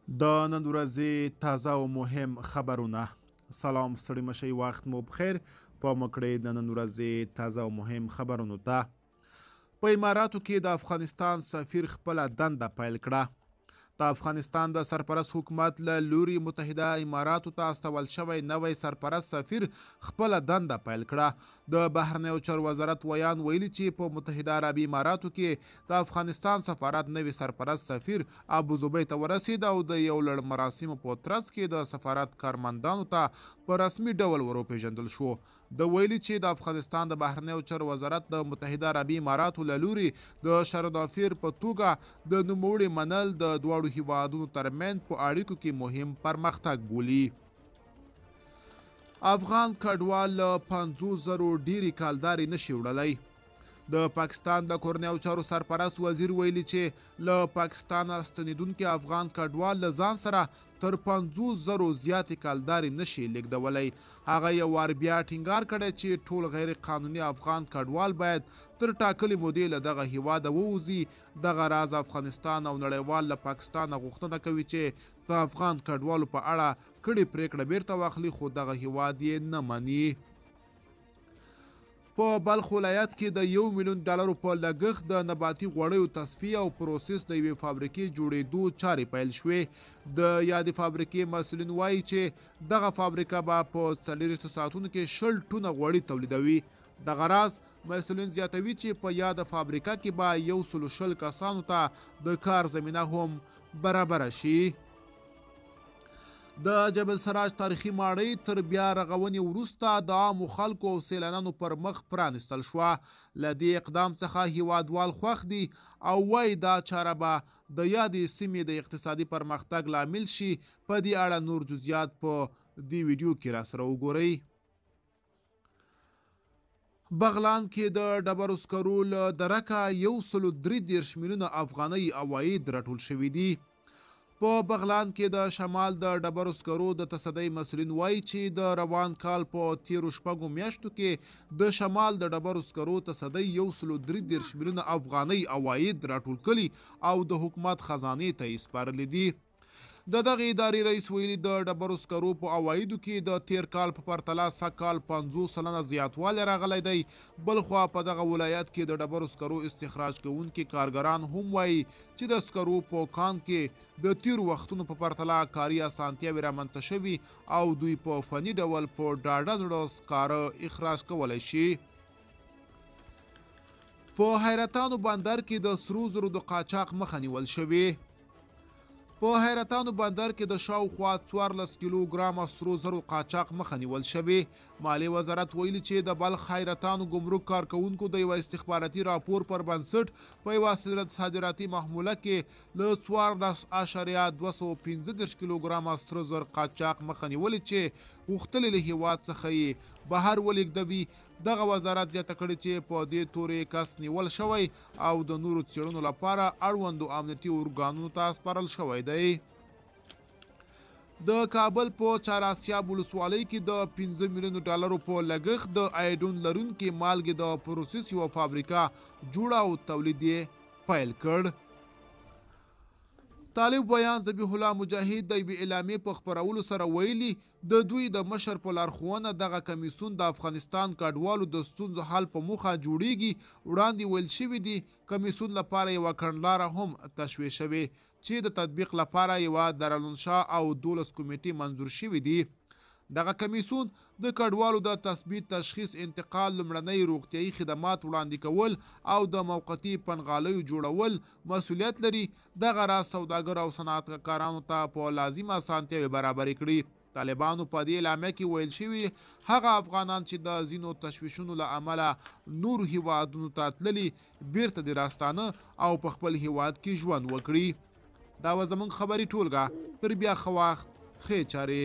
د نن ورځې تازه او مهم خبرونه. سلام، ستړي مشي، وخت مو بخیر. په مکړې د نن ورځې تازه او مهم خبرونو ته. په اماراتو کې د افغانستان سفیر خپله دنده پیل کړه. د افغانستان د سرپرست حکومت له لوري متحده اماراتو ته استول شوی نوی سرپرست سفیر خپله دنده پیل کړه. د بهرنیو چارو وزارت ویاند ویلي چې په متحده عربي اماراتو کې د افغانستان سفارت نوی سرپرست سفیر ابوظبۍ ته ورسید او د یو لړ مراسمو په ترڅ کې د سفارت کارمندانو ته په رسمي ډول وروپېژندل شو. ده ویلي چې د افغانستان د بهرنیو چارو وزارت د متحده عربي اماراتو له لوري د شاردافیر په توګه د نوموړي منل د دواړو هیوادونو ترمنځ په اړیکو کې مهم پرمختګ بولي. افغان کډوال له 50 زرو ډېرې کالدارې نشي وړلی. د پاکستان د کورنیو چارو سرپرست وزیر ویلي چې له پاکستانه ستنېدونکي افغان کډوال له ځان سره تر 50 زرو زیاتې کالدارې نشي لېږدولی. هغه یو وار بیا ټینګار کړی چې ټول غیر قانوني افغان کډوال باید تر ټاکلې مودې له دغه هیواده ووځي. دغه راز افغانستان او نړیوال له پاکستانه غوښتنه کوي چې د افغان کډوالو په اړه کړې پرېکړه بیرته واخلي، خو دغه هیواد یې نه مني. په بلخ ولایت کې د 1 میلیون ډالرو په لګښت د نباتي غوړیو تصفیه او پروسس د یوې فابریکې جوړېدو چارې پیل شوې. د یادې فابریکې مسؤلین وایي چې دغه فابریکه به په 24 ساعتونو کې 20 ټنه غوړي تولیدوي. دغه راز مسؤلین زیاتوي چې په یاده فابریکه کې به 120 کسانو ته د کار زمینه هم برابره شي. د جبل سراج تاریخي ماڼۍ تر بیا رغونې وروسته د عامو خلکو او سیلانانو پر مخ پرانیستل شوه. له دې اقدام څخه هیوادوال خوښ دي او وایي دا چاره به د یادې سیمې د اقتصادي پرمختګ لامل شي. په دې اړه نور جزئیات په دې ویډیو کې راسره وګورئ. بغلان کې د ډبرو سکرو له درکه 133 میلیونه افغانۍ عواید راټول شوي دي. په بغلان کې د شمال د ډبرو سکرو د تصدۍ مسؤلین وایي چې د روان کال په تیرو 6 میاشتو کې د شمال د ډبرو سکرو تصدۍ 133 میلیونه افغانۍ عواید راټول کړي او د حکومت خزانې ته یې سپارلي دي. د دغې ادارې رئیس ویلي د ډبرو سکرو په عوایدو کې د تیر کال په پرتله سږ کال 50% زیاتوالی راغلی دی. بلخوا په دغه ولایت کې د ډبرو سکرو استخراج کوونکي کارګران هم وایي چې د سکرو په کان کې د تیرو وختونو په پرتله کاري اسانتیاوې رامنځته شوي او دوی په فني ډول په ډاډه زړه سکاره اخراج کولی شي. په حیرتانو بندر کې د سرو زرو د قاچاق مخه نیول شوې. په حیرتانو بندر کې د شاوخوا 14 کیلو ګرامه سرو زرو قاچاق مخه نیول شوې. مالي وزارت ویلي چې د بلخ حیرتانو ګمرک کارکوونکو د یوه استخباراتي راپور پر بنسټ په یوه صادراتي محموله کې له 14.235 کیلو ګرامه سره زر قاچاق مخه نیولې چې غوښتلې له هیواد څخه یې بهر ولېږدوي. دغه وزارت زیاته کړې چې په دې تورې کس نیول شوی او د نورو څېړنو لپاره اړوندو امنیتي ارګانونو ته سپارل شوی دی. د کابل په چاراسیاب ولسوالۍ کې د 5 میلیونو ډالرو په لګښت د ایډون لرونکې مالګې د پروسس یوه فابریکه جوړه او تولید یې پیل کړ. طالب ویاند ذبیح الله مجاهد د یوې اعلامیې په خپرولو سره ویلي د دوی د مشر په لارښوونه دغه کمیسیون د افغانستان کډوالو د ستونزو حل په موخه جوړیږي. وړاندې ویل شوي دي کمیسیون لپاره یوه کړنلاره هم تشویح شوې چې د تطبیق لپاره یوه دارالانشا او 12 کمیټې منظور شوي دي. دغه کمیسیون د کډوالو د تثبیت، تشخیص، انتقال، لومړنۍ روغتیایي خدمات وړاندې کول او د موقتي پنډغالیو جوړول مسؤلیت لري. دغه راز سوداګرو او صنعتکارانو ته په لازمه اسانتیاوې برابرې کړي. طالبانو په دې اعلامیه کې ویل شوي هغه افغانان چې د ځینو تشویشونو له امله نورو هیوادونو ته تللي بیرته دې راستانه او په خپل هیواد کې ژوند وکړي. دا وه زموږ خبري ټولګه. تر بیا ښه وخت، ښې چارې.